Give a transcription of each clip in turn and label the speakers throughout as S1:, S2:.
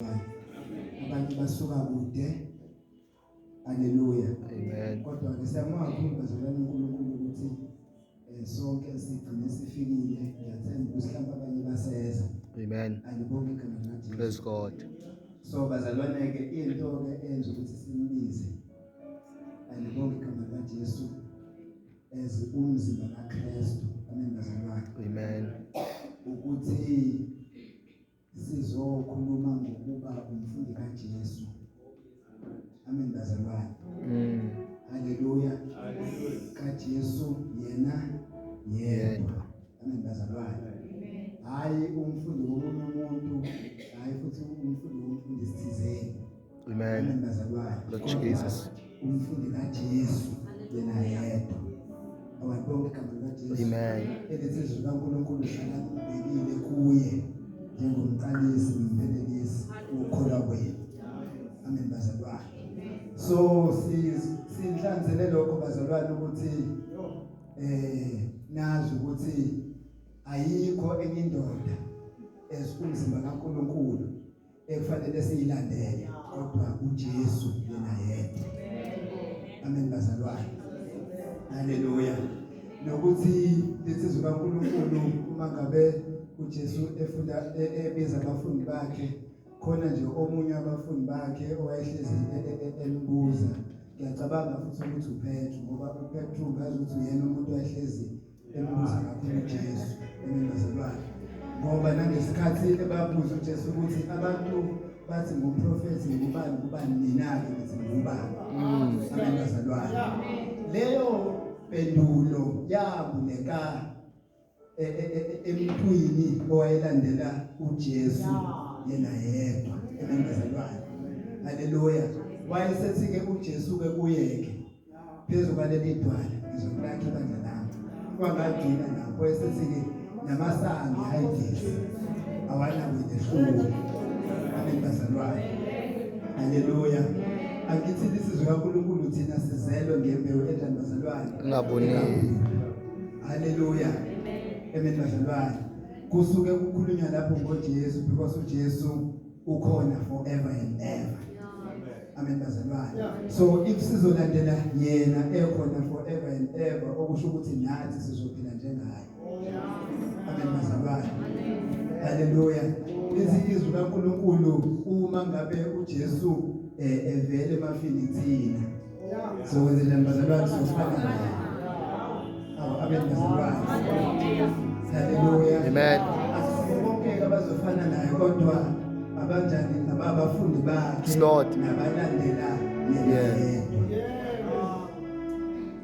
S1: Abantu basuka kude. Haleluya.
S2: Amen.
S1: Kodwa ke siyabonga kakhulu bazalwane uNkulunkulu ukuthi sonke sigcine sifikile. Ngiyathemba ukuthi mhlawumbe abanye baseza.
S2: Amen.
S1: Alibonge igama likaJesu.
S2: Praise God.
S1: So bazalwane ke into ke enza ukuthi simbize. Alibonge igama likaJesu as umzimba kaKristu. Amen bazalwane.
S2: Amen.
S1: Ukuthi sizokhuluma ngokuba umfundi kaJesu. Amen bazalwane. Haleluya.
S3: Haleluya.
S1: KaJesu yena yedwa. Amen bazalwane. Hayi umfundi womunye umuntu, hayi futhi umfundi womfundisi thizeni.
S2: Amen.
S1: Amen bazalwane.
S2: Lord
S1: Kodwa
S2: Jesus.
S1: umfundi kaJesu yena yedwa. Awalibonge igama likaJesu.
S2: Amen.
S1: Elithi izwi likaNkulunkulu hlala nibhekile kuye njengomqalisi nomphelelisi wokukholwa kwenu. Amen bazalwane. So sinhlanzele lokho bazalwane ukuthi nazi ukuthi ayikho enye indoda as umzimba kaNkulunkulu ekufanele siyilandele kodwa uJesu yena yedwa. Amen bazalwane. Haleluya. Nokuthi lithi izwi kaNkulunkulu uma ngabe uJesu efunda ebiza abafundi bakhe, khona nje omunye wabafundi bakhe owayehlezi embuza. Ngiyacabanga futhi ukuthi uPetru, ngoba uPetru ngazi ukuthi uyena umuntu owayehlezi embuza kakhulu uJesu. Amen bazalwane. Ngoba nangesikhathi ebabuza uJesu ukuthi abantu bathi ngumprofethi ngubani, kubani nina-ke nithi ngubani? Amen bazalwane. Leyo mpendulo yabuleka emntwini owayelandela uJesu yena yedwa. Amen bazalwane. Haleluya. Wayesethi-ke uJesu-ke kuye-ke phezu kwaleli dwala ngizokulakha ibandla lami. Kwangagcina lapho wayesethi-ke namasango eHayidesi awanakuyehlula. Amen bazalwane. Haleluya. Angithi lisizwe kaNkulunkulu thina sizelwe ngembewu enjani bazalwane?
S2: Engaboneki.
S1: Haleluya. Amen bazalwane. Kusuke kukhulunywa lapho ngoJesu because uJesu ukhona forever and ever. Amen bazalwane. So if sizolandela yena ekhona forever and ever, okusho ukuthi nathi sizophila njengaye. Amen bazalwane. Haleluya. Lithi izwi kaNkulunkulu uma ngabe uJesu evele emafini thina. So wenze njani bazalwane? Sofana naye. Awu, amen bazalwane. Haleluya.
S2: Amen.
S1: Asibo bonke abazofana naye kodwa abanjani abafundi bakhe
S2: Lord.
S1: nabalandela yena yedwa.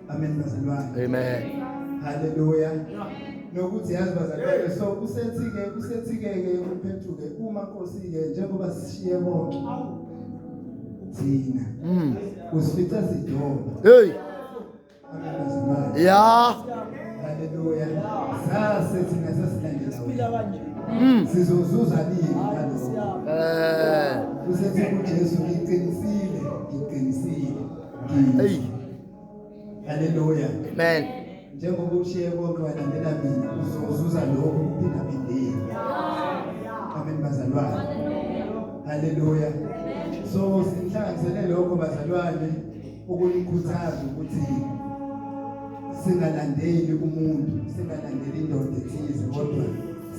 S1: Amen bazalwane.
S2: Amen.
S1: Haleluya. Nokuthi yazi bazalwane, so usethi-ke ke uPetru ke uma Nkosi ke njengoba sishiye konke thina usifica sidoba.
S2: Hey.
S1: Amen bazalwane.
S2: Yeah.
S1: Haleluya. Sase thina sesilandela wena. Sizozuza nini ngalokho? Usethi kuJesu ngiqinisile, ngiqinisile.
S2: Hey.
S1: Haleluya.
S2: Amen.
S1: Njengoba ushiye konke walandela mina, uzozuza lokho kuphindaphindile. Amen bazalwane. Haleluya. So sinhlanganisele lokho bazalwane ukunikhuthaza ukuthi singalandeli umuntu, singalandeli indoda ethize, kodwa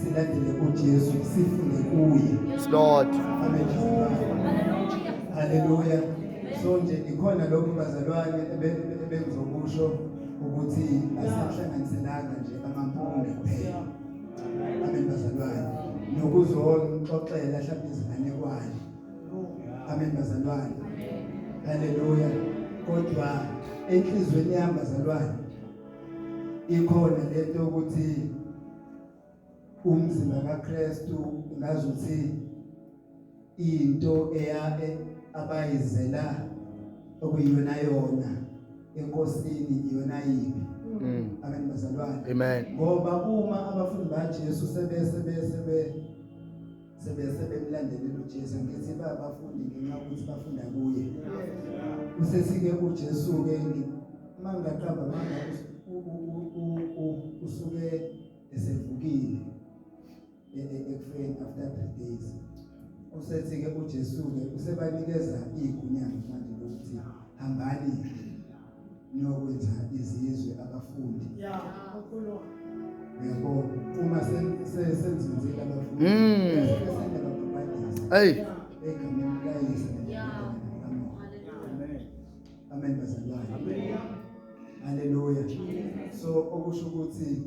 S1: silandele uJesu, sifunde kuye.
S2: Yes, Lord.
S1: Amen. Haleluya. So nje ikhona lokho bazalwane ebengizokusho ukuthi asihlanganiselanga nje amampunge kuphela. Amen bazalwane. Nokuzonixoxela mhlawumbe izinganekwane. Amen bazalwane. Haleluya. Kodwa enhlizweni yami bazalwane ikhona lento ukuthi umzimba kaKristu ngazuthi into eya abayizela okuyiyona yona enkosini iyona yiphi. Amen bazalwane.
S2: Amen.
S1: Ngoba uma abafundi baJesu sebese bemlandelela uJesu, ngithi babafundi ngenxa yokuthi bafunda kuye. Usesike uJesu ke mangaqamba manga usuke esevukile ekufeni after 3 days. Usethi ke uJesu ke usebanikeza igunya manje lokuthi hambani niyokwenza izizwe abafundi. Uyabo uma senzenzile abafundi bese seniyababhabhadisa
S2: Hey.
S1: egameni likaYise neLendodana nelikaMoya. Amen bazalwane. Haleluya. So okusho ukuthi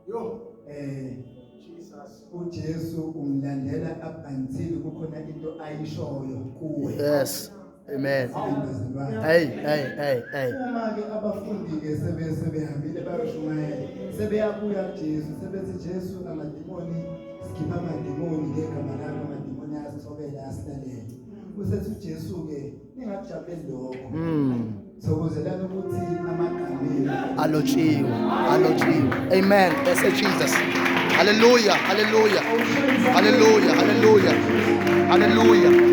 S3: Yo,
S1: eh
S3: Jesus.
S1: uJesu umlandela up until kukhona into ayishoyo kuwe.
S2: Yes. Amen.
S1: Amen bazalwane.
S2: Hey, hey, hey, hey.
S1: Uma ke abafundi ke sebe sebehambile bayoshumayela sebeyabuya kuJesu sebethi Jesu amadimoni sikhipha amadimoni ngegama lakho amadimoni ayasithobela ayasilalela. Usethi uJesu ke ningakujabuleli lokho. Thokozelani ukuthi amagama enu
S2: Alotshiwe, alotshiwe. Amen. Blessed Jesus. Hallelujah, hallelujah. Hallelujah, hallelujah. Hallelujah.